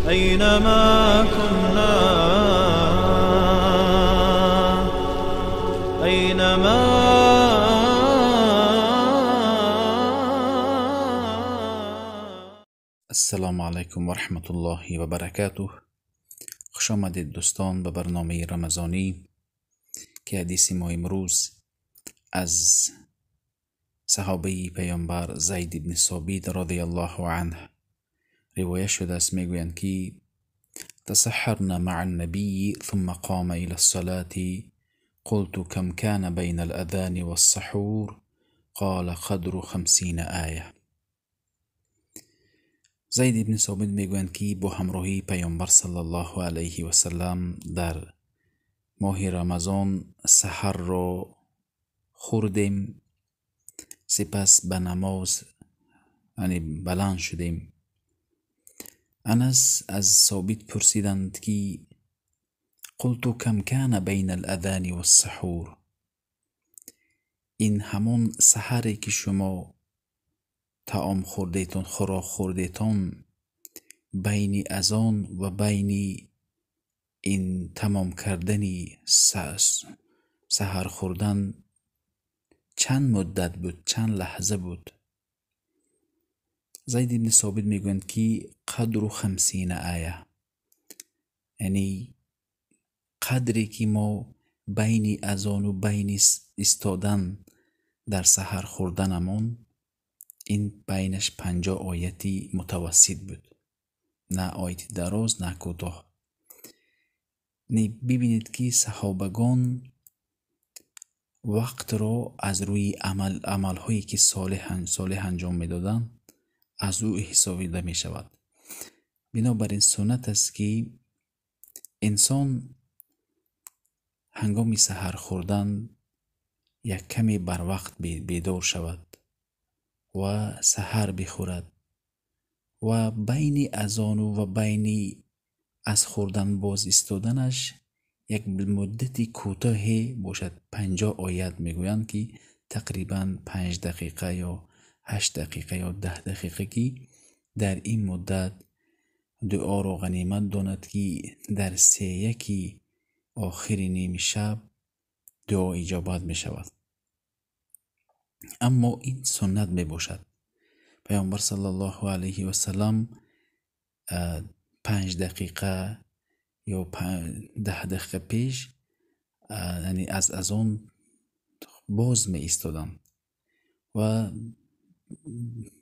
أينما كنا، أينما. السلام علیکم و رحمت الله و برکاته. خوش آمدید دوستان به برنامه رمضانی که حدیث ما امروز از صحابه پیامبر زید بن ثابت رضی الله عنه روایت شده است. میگویند که تسحرنا مع النبي ثم قام إلى الصلاة قلت كم كان بين الأذان والسحور قال قدر 50 آیه. زید ابن ثابت میگویند که با همراهی پیامبر صلی الله علیه و سلم در ماه رمضان سحر را خوردیم، سپس به نماز یعنی بلند شدیم. انس از ثابت پرسیدند که قلت کم کان بین الاذان والسحور، این همون سحری که شما طعام خوردیتون، خوراک خوردیتون، بین اذان و بین این تمام کردن سحر خوردن چند مدت بود، چند لحظه بود؟ زید ابن ثابت میگویند که قدر 50 آیه، یعنی قدری که ما بین اذان و بین ایستادن در سحر خوردنمون، این بینش 50 آیتی متوسط بود، نه آیت دراز نه کوتاه. ببینید که صحابگان وقت را از روی عملهایی که صالح انجام میدادند از او حسابیده می شود. بنابراین سنت است که انسان هنگام سحر خوردن یک کمی بر وقت بیدار شود و سحر بخورد و بین اذان و بین از خوردن باز ایستادنش یک مدت کوتاه باشد. 50 آیت میگویند که تقریبا 5 دقیقه یا 8 دقیقه یا 10 دقیقه که در این مدت دعا را غنیمت داند که در 3 آخر نیم شب دعا اجابت می شود. اما این سنت می باشد. پیامبر صلی الله علیه و سلم 5 دقیقه یا 10 دقیقه پیش یعنی از اذان باز می ایستادند و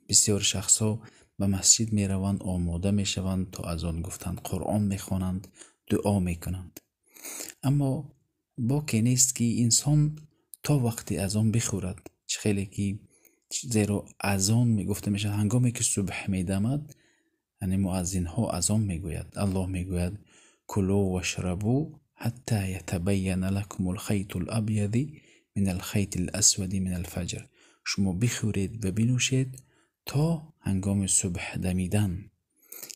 بسیار شخص ها به مسجد می روند، آماده می شوند تا اذان گفتند، قرآن می خوانند، دعا می کنند. اما باکی نیست که انسان تا وقتی اذان بخورد، خیلی که زیرا اذان می گفته میشه هنگامی که صبح می دمد، یعنی مؤذن ها اذان می گوید، الله می گوید کلوا واشربوا حتی یتبین لکم الخیط الابیض من الخیط الاسود من الفجر. شما بخورید و بنوشید تا هنگام صبح دمیدن،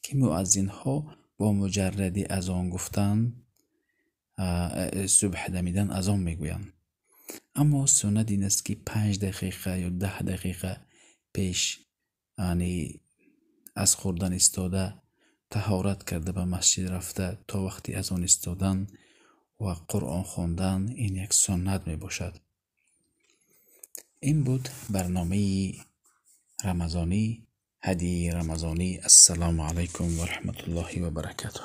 که مؤذن ها با مجرد اذان گفتن صبح دمیدن اذان میگویند. اما سنت این است که 5 دقیقه یا 10 دقیقه پیش یعنی از خوردن ایستاده، طهارت کرده، به مسجد رفته تا وقتی از آن ایستادن و قرآن خواندن، این یک سنت می باشد. این بود برنامه رمضانی، هدیه رمضانی. السلام علیکم و رحمت الله و برکاته.